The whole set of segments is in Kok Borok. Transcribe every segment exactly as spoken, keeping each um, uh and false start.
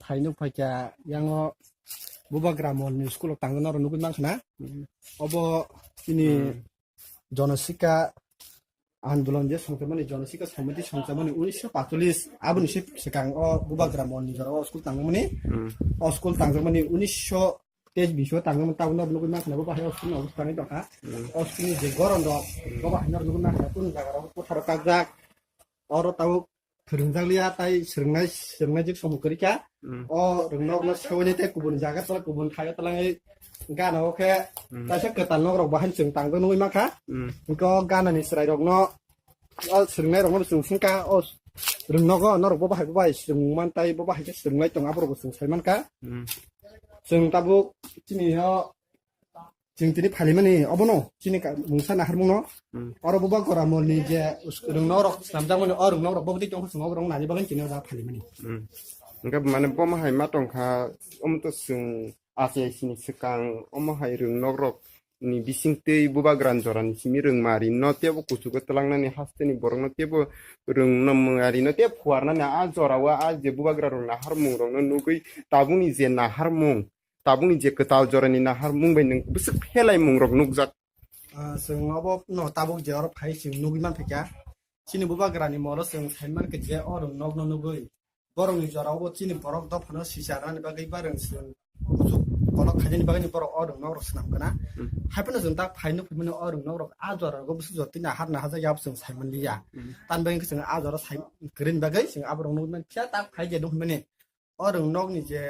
phaino phaikha yango Bubagra Mall ni school o tangwi norok nugwi mankha na. Obo chini Jonosika andolon je songchamani, Jonosika Samiti songchamani unisho patolish aboni se swkang o Bubagra Mall ni jora o school tangmani. O school tangmani unisho tej biso tangmani tabuk norok nugwi mankha bo bahai o school ni obostha ni tongkha. O school ni je goron rok bo bahai norok nugwi mankha, kunu jaga rok kotharo kakjak. Oro tabuk phwrwngjak liya, tai swrwngnai, swrwngnai jik somo kwrwi kha. O rwngnokno sewani tei kubun jaga tala, kubun khayo talangwi gana o khe kaisa kwtal nok rok bahai chwng tangwi nugwi mankha. Hwnkhe o gana ni chwrai rokno, o swrwngnai rokno chwng swngkha, o rwngnogo norok bo bahai bo bahai swrwngman tai bo bahai khe swrwnglai tongo, aborok bo chwng sai mankha. Chwng tabuk chini o Chwng tini phalimani obono chini ka-, mungsa naharmungno. Oro Bubagra Mall ni je us-, rwngnok rok swnamjakmani, o rwngnok rok bo bwtwi tongkha, chwng oborok nani bagwi chini o jaga phalimani. Hwnkhe mane bomo hai ma tongkha, omo to chwng achi achi ni swkang, omo hai rwngnok rok ni bisingtwi Bubagra ni jora ni simi rwngmari no tebo kuchugo twlangnani hasteni borok no tebo rwngmari no tebo phuarnani a jora o a je Bubagra rok naharmung rok no nugwi tabukni je naharmung tabukni je kwtal jorani naharmung bai nwng bwswk phelai mungrok nukjak. Ah, chwng obo no tabuk je oro phai chwng nugwi mankha khe, chini Bubagrani molo chwng sai mankha je o rwngnokno nugwi borokni jora obo chini borok dophano sicharnani bagwi ba rwng chwng kuchuk kolok khainani bagwi borok o rwngnok rok swnam kana. Haiphano chwng tak phai nuk phimani o rwngnok rok a jora rogo bwswk jotino har nahajak ya chwng sai manliya. Tan bagwi chwng a jora sai kwrwini bagwi chwng aborok nugwi mankha tak phai je nuk phimani. O rwngnokni je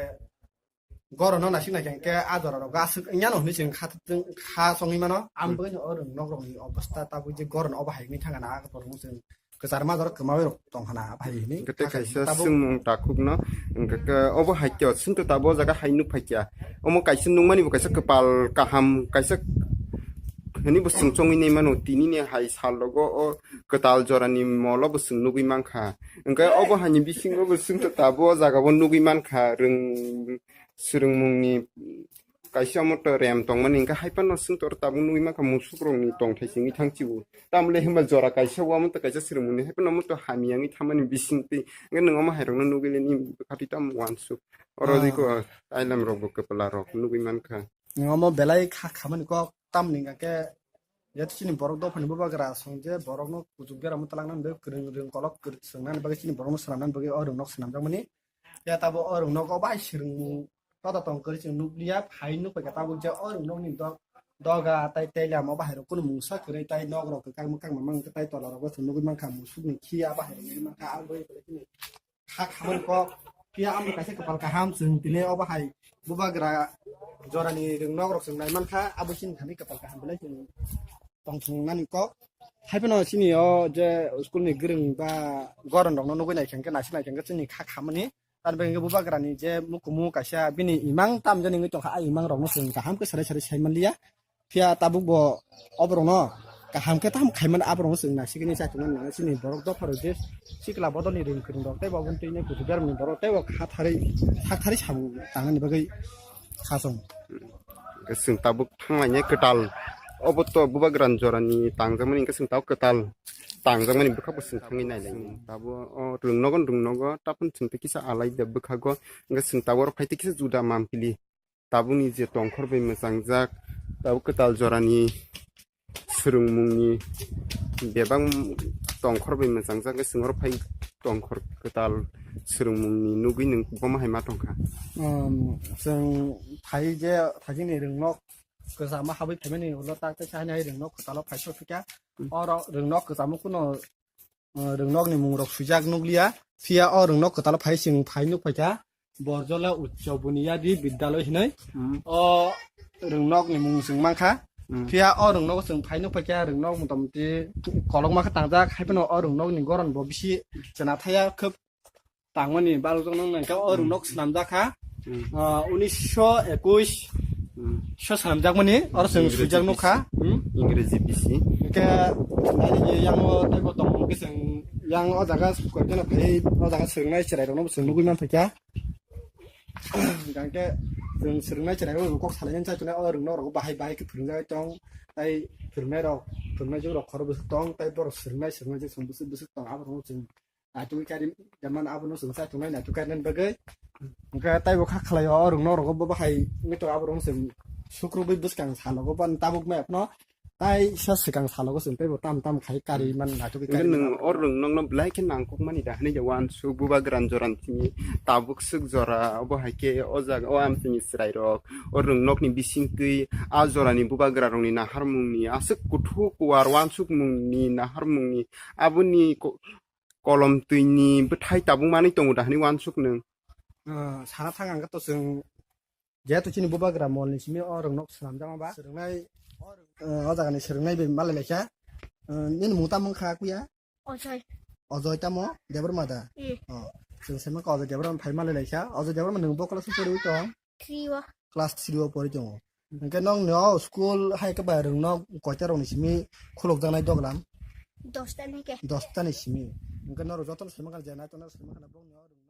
gorono naisik naisik hwnkhe a jorarok aswk wngya no hwnwi chwng kha, kha chongwi mano. Ang bagwino o rwngnokrokni obostha tabuk je gorono obo hai wngwi thangkha na, a borokno chwng kwchar majaro kwmawi rok tongkha na, abo hai hwnwi. Hwnkhe tei kha kaisa tabuk swngmung takhukno, hwnkhe khe obo hai khe swngkhe tabuk o jaga hai nukphaikha. Omo kaisa nukmani bo kaisa kwpal kaham, kaisa hwnwi bo chwng chongwi nai mano, tinini hai sal rogo o kwtal jorani molo bo chwng nugwi mankha. Hwnkhe obo haini bisingo bo chwngkhe tabuk o jaga o nugwi mankha, rwng-, swrwngmungni kaisa omo to rem tongmani, hwnkhe hai phano chwngkhe oro tabuk nugwi mankha musukrokni tongthai simi thangchibo. Tamole hwnba jora kaisa o omo to kaisa swrwngmungni hai phano omo to hamya wngwi thammani bisingtwi. Hwnkhe nwng omo hai rokno nugwi le nini bwkha twi tamo uansuk. Oro diko ailam rok bo kwpla rok nugwi mankha. Nwng omo belai kha khamani kok tamni hwnkhe, jeto chini borok dophani Bubagra song je borokno kuchuk beramo twlangnani bagwi kwrwng rwng kolok kwrwng swngnani bagwi chini borokno swnamnani bagwi o rwngnok swnamjakmani. Ya tabuk o rwngnok o bai swrwngmung kotor tong kwrwi chwng nukliya, phai nukphaikha tabuk je o rwngnokni do-, doga tai tei lama bahai rok kunu mungsa kwrwi tai nok rok kwkang mwkang mamang tai tola rok bo chwng nugwi mankha, musukni khiya bahai rok nugwi mankha, ang bai kha khamani kok. Phiya amo kaisa kwpal kaham chwng tini obo hai Bubagra jorani rwngnok rok chwng nai mankha, abo chini thani kwpal kaham belai chwng tongthungnani kok. Hai phano chini o je school ni gwrwng ba goron rokno nugwi naikha hwnkhe naisik naikha hwnkhe chini kha khamani. Tamni bagwi hwnkhe Bubagrani je mukumu kaisa bini imang tamjani wngwi tongkha, a imang rokno chwng kaham khe sarai sarai sai manliya. Phiya tabuk bo oborokno kaham khe tamo khaimani, aborokno chwng naisigini chaitokmani nangya. Chini borok dopharok je sikla bodolni rwng kwrwng rok tei bo aboni twi kuchuk bermani borok tei bo kha tharwi sak tharwi samung tangnani bagwi khachung. Hwnkhe chwng tabuk thanglainai kwtal, obo to Bubagrani jorani tangjakmani, hwnkhe chwng tabuk kwtal tangjakmani bwkha bo chwng thangwi nailai. Tabuk o rwngnogo rwngnogo tabuk chwng tei kisa alaida bwkhago, hwnkhe chwng tabuk oro phai tei kisa juda mampili. Tabukni je tongkhor bai mwchangjak, tabuk kwtal jorani swrwngmungni bebak tongkhor bai mwchangjak, chwng oro phai tongkhor kwtal swrwngmungni nugwi nwng bomo hai ma tongkha. Um, chwng phai je thajini rwngnok kwchama habwi phaimani ulo tak tei saini hai rwngnok kwtalo phai sokphaikha. Oro rwngnok kwchamo kuno uh, rwngnokni mungrok swijak nukliya. Phiya o rwngnok kwtalo phai chwng phai nukphaikha Borjola Uccho Buniyadi Bidyaloi hinwi. O rwngnokni mung chwng mankha. Phiya o rwngnogo chwng phai nukphaikha, rwngnok motamoti kolokma khe tangjak, hai phano o rwngnokni goron bo bisi chwnathaya khwb tangmani balokjak nang nangkhe o rwngnok swnamjak kha. Ah, unisho ekush so swnamjakmani, oro chwng swijak nukha. Ingreji bisi. Hwnkhe, nainani yango teibo tongo, hwnkhe chwng yang o jaga koikjana phaiwi o jaga swrwngnai chwrairokno bo chwng nugwi manphaikha. Hwnkhe chwng swrwngnai chwrairok kok salainani chaitongnai o rwngnok rok bahai bahai khe phwrwngjagwi tong, tai phwrwngnairok, phwrwngnaijwk rok khoro bwswk tong, tai borok swrwngnai swrwngnaijwk chwng bwswk bwswk tong, aborokno chwng Naitugwi kari, jaman abono chwng sa tongnai naitug karinani bagwi. Hwnkhe taibo kha khlai o, o rwngno rogo bo bahai wngwi tongo, abo rwngno chwng sukrubwi bwskang salogo ban tabuk maya phano. Tai sa swkang salogo chwng teibo tam tam khai kari man naitugwi Hwnkhe kari nwng man o rwng nokno belai khe nangkukmani da hwnwi je uansuk bubagra ni jora ni simi tabuk swk jora obo hai khe o jaga o amchini chwrai rok o rwng nokni bisingtwi a jorani bubagra rokni naharmungni aswk kuthuk kuar uansukmungni naharmungni aboni ko-, kolom twini bwthai tabuk manwi tongo da hwnwi uansuk nwng. Ah, sana thang ang to chwng jehetu chini bubagra mol ni simi o rwng nok swnamjakma ba. Swrwngnai, ah, o jaga ni swrwngnai bai malai lai kha. Ah, nini mung tamo wngkha kuya? Ojoi. Ojoi tamo Debbarma da? Eh. Oh, chwng saimanka Ojoi Debbarma phai malai lai kha. Ojoi Debbarma nwng bo class o poriwi tong? Three o. Class three o pori tongo. Hwnkhe nokni o school hai khe bai rwng nok koita rokni simi khulukjaknai doglam? Dosta ni khe. Dosta ni simi. Hwnkhe norok jotono saimanka je nai tongnai saimanka bongni o rwng